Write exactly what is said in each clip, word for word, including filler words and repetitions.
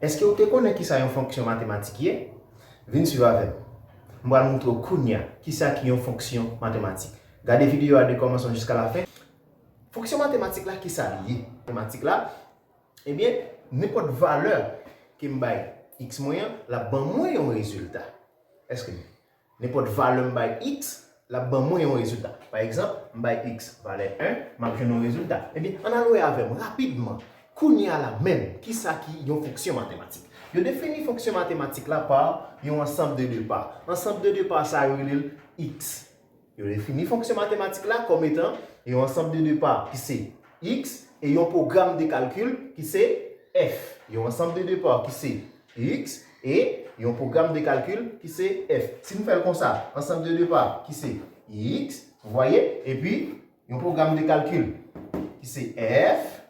Èske w te konnen kisa yon fonksyon matematik ye? Vin swiv avè m. M pral montre w kounye a kisa ki yon fonksyon matematik. Gade videyo a de kòmansman jiska lafen. Fonksyon matematik la, kisa li ye? Matematik la, ebyen, nenpòt valè ke m bay x mwen an, l ap ban mwen yon rezilta. Èske nenpòt valè m bay x, l ap ban mwen yon rezilta? Pa egzanp, m bay x valè en, m ap jwenn yon rezilta. Ebyen, ann al wè avè m rapidman, kounye a la menm, kisa ki yon fonksyon matematik. Yo defini fonksyon matematik la pa yon ansanm de depa. Ansanm de depa sa yo rele l x. Yo defini fonksyon matematik la kòm etan yon ansanm de depa ki se x e yon pwogram de kalkil ki se f. Yon ansanm de depa ki se x e yon pwogram de kalkil ki se f. Si n fè l konsa, ansanm de depa ki se x, vous voyez, epi yon pwogram de kalkil ki se f,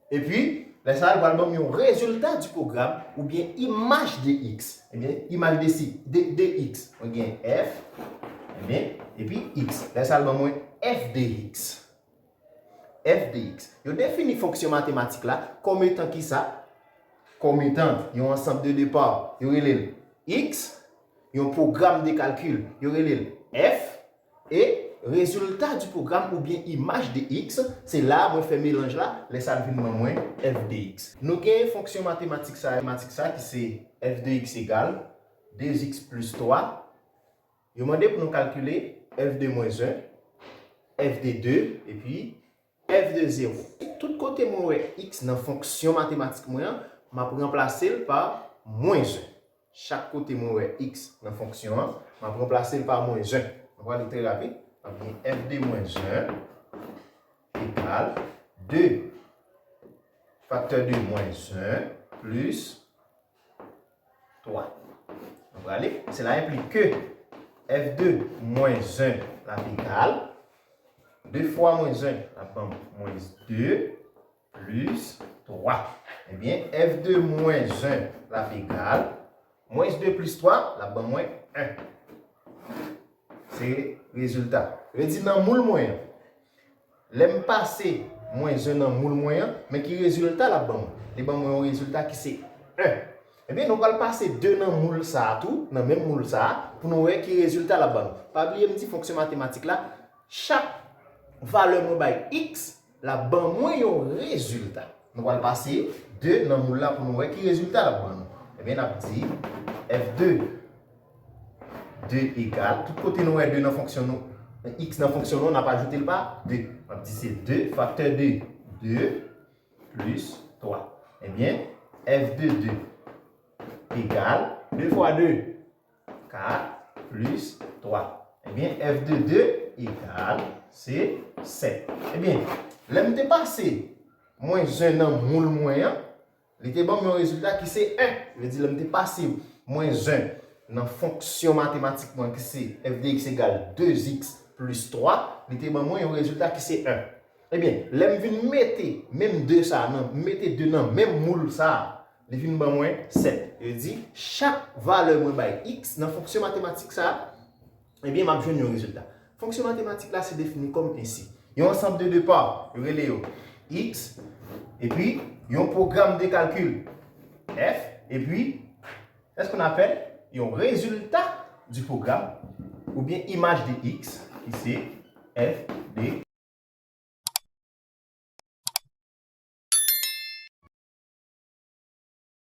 epi lè sa a, l pral ban m yon rezilta di pwogram oubyen imaj de x. Ebyen, imaj de si, de, de x, mwen gen f, ebyen, epi x. Lè sa a, l ban mwen f de x. F de x. Yo defini fonksyon matematik la kòm etan kisa? Kòm etan yon ansanm de depa, yo rele l x, yon pwogram de kalkil, yo rele l f, e rezilta di pwogram oubyen imaj de x, se la a mwen fè melanj la, lè sa l vin ban mwen f de x. Nou gen fonksyon matematik sa, matematik sa ki se f de x egal de x plis twa. Yo mande pou nou kalkile f de mwens en, f de de, epi f de zewo. Tout kote mwen wè x nan fonksyon matematik mwen an, m ap ranplase l pa mwens en. Chak kote mwen wè x nan fonksyon an, m ap ranplase l pa mwens en. Nou prale trè rapid. M ap gen f de mwens en egal de faktè de mwens en plis twa. Nou prale. Sela enplike f de mwens en l ap egal de fwa mwens en l ap ban m mwens de plis twa. Ebyen, f de mwens en l ap egal mwens de plis twa, l ap ban mwen en. Se rezilta. Yo di nan moul mwen an. Lè m pase mwens en nan moul mwen an, men ki rezilta l ap ban mwen? Li ban mwen yon rezilta ki se en. Ebyen, nou pral pase de nan moul sa a tou, nan menm moul sa a, pou nou wè ki rezilta l ap ban nou. Pa bliye m di fonksyon matematik la, chak valè mwen bay x, l ap ban mwen yon rezilta. Nou pral pase de nan moul la pou nou wè ki rezilta l ap ban nou. Ebyen, n ap di f de de egal, tout kote nou wè de nan fonksyon nou, x nan fonksyon nou, n ap ajoute l pa de. N ap di se de, faktè de, de plis twa. Ebyen, f de de egal de fwa de, kat plis twa. Ebyen, f de de egal, se sèt. Ebyen, lè m te pase mwens en nan moul mwen an, li te ban m yon rezilta ki se en. Vle di, lè m te pase mwens en nan fonksyon matematik mwen ki se f de x egal de x plis twa, li te ban mwen yon rezilta ki se en. Ebyen, lè m vin mete menm de sa a nan, m mete de nan menm moul sa a, li vin ban mwen sèt. Yo di, chak valè mwen bay x nan fonksyon matematik sa a, ebyen, m ap jwenn yon rezilta. Fonksyon matematik la se defini kòm ensi. Yon ansanm de depa, yo rele yo x, epi yon pwogram de kalkil f, epi, èske n apèl yon rezilta di pwogram, oubyen imaj de x, ki se f de